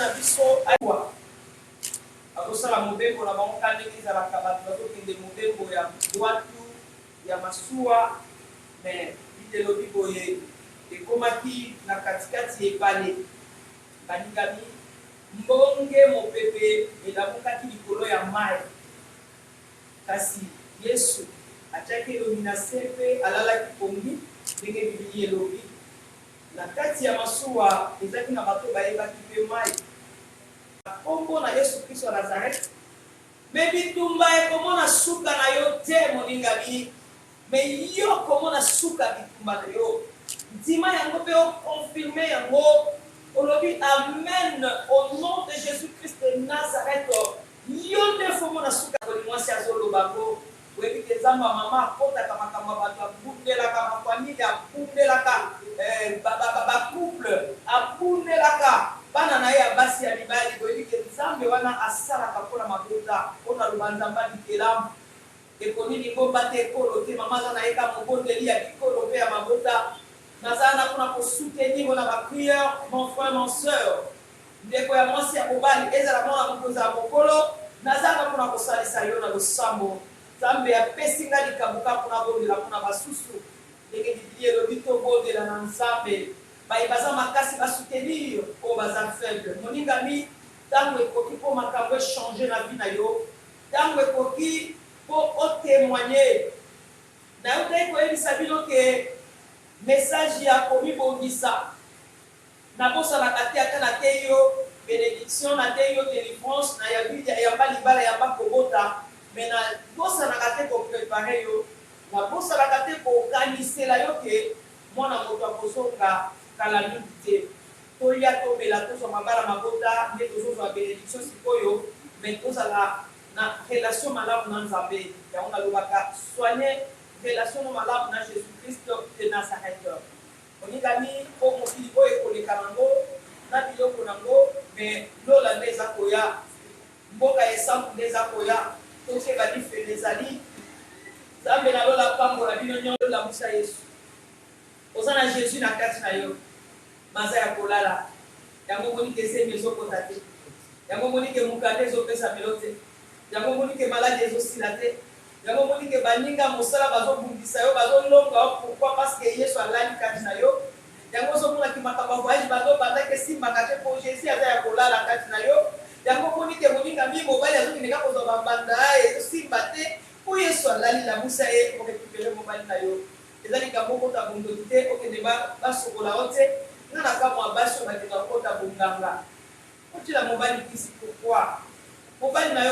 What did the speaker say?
na biso awa bazosala mobembo na bango ka ndenge ezalaka, bato bazokende mobembo ya bwatu, ya masuwa. Mais Bible elobi boye, ekomaki na katikati ya ebale, balingami, mbonge mopepe elamukaki likolo ya mai, kasi Yesu atiaki elongi na se mpe alalaki pongi, ndenge Biblia elobi. Na kati ya masuwa ezalaki na bato bayebaki mpe mai. Na kombo na Yesu Kristo ya Nazareth. Mais bitumba ekomona suka na yo te, moningami. Mais yo okomona suka ya bitumba na yo. Ndima yango mpe o confirmer yango. Olobi amen au nom de Jesus Christ de Nazareth. Yo nde faut omona suka. Koli mwasi azoloba ngo, oyebi ke Nzambe ya mama akotaka makambo ya bato, abundelaka ba famille, abundelaka ba couple, abundelaka bana na ye ya basi, ya mibali. Boyebi ke Nzambe wana asalaka mpona mabota. Mpo naloba Nzambe ya bikelamu, eponi lingomba te, ekolo te. Mama aza na ye ka mobondeli ya bikolo mpe ya mabota. Naza wana mpona kosoutenir na ba prière, mon frère, mon soeur, ndeko ya mwasi, ya mobali, ezala mwana moke, ozala mokolo, nazanga mpona kosalisa yo na losambo. Nzambe apesi nga likambo kaka mpona bondela mpona basusu, ndenge Biblia elobi, tobondela na Nzambe. Baye baza makasi basoutenir oyo baza faible. Moningami, ntango ekoki mpo makambo echanger na vie na yo. Ntango ekoki mpo otémoigner. Nayokaki koyebisa bino ke message ya komibongisa, nabosanaka te. Ata nateyi yo bénédiction, nateyi yo délivrance, nayabi yamba libala, yamba kobota, mais nabosanaka te kopréparer yo, nabosanaka te kokanisela yo ke mwana moto akozonga kala mingi te. Tolia, tomela, tozwa mabala, mabota, nde tozozwa bénédiction sikoyo. Mais tozala na relation malamu na Nzambe. Yango nalobaka, soigne relation no malamu na Jésus Christ de Nazareth. Olingami, mpo mokili oyo ekoleka nango na biloko nango, mais lola nde eza koya, mboka esantu nde eza koya. Tokeba, lifelo ezali. Nzambe na lola pambola bino nyonso. Lamusa Yesu. Oza na Jésus na kati na yo, maza ya kolala. Yango omoni ke zemi ezokota te, yango omoni ke mokanda ezopesa melo te, yango omoni ke maladi ezosila te, yango omoni ke baninga mosala bazobundisa yo, bazolonga yo. Pourquoi? Parce que Yesu alali kati na yo. Yango ozomonaki makambo ya voyage bazobandaki esimbaka te, po Jésus aza ya kolala kati na yo. Yango omoni ke moninga mi mobali azokende kaka kozwa bambanda, ezosimba te, po Yesu alali. Lamusa ye, orécupérer mobali na yo. Eza likambo okota bondoki te, okende basokola yo te. Nga na kamwa basi oyo bakenda kokota bonganga, otiela mobali kisi. Pourquoi mobali na yo?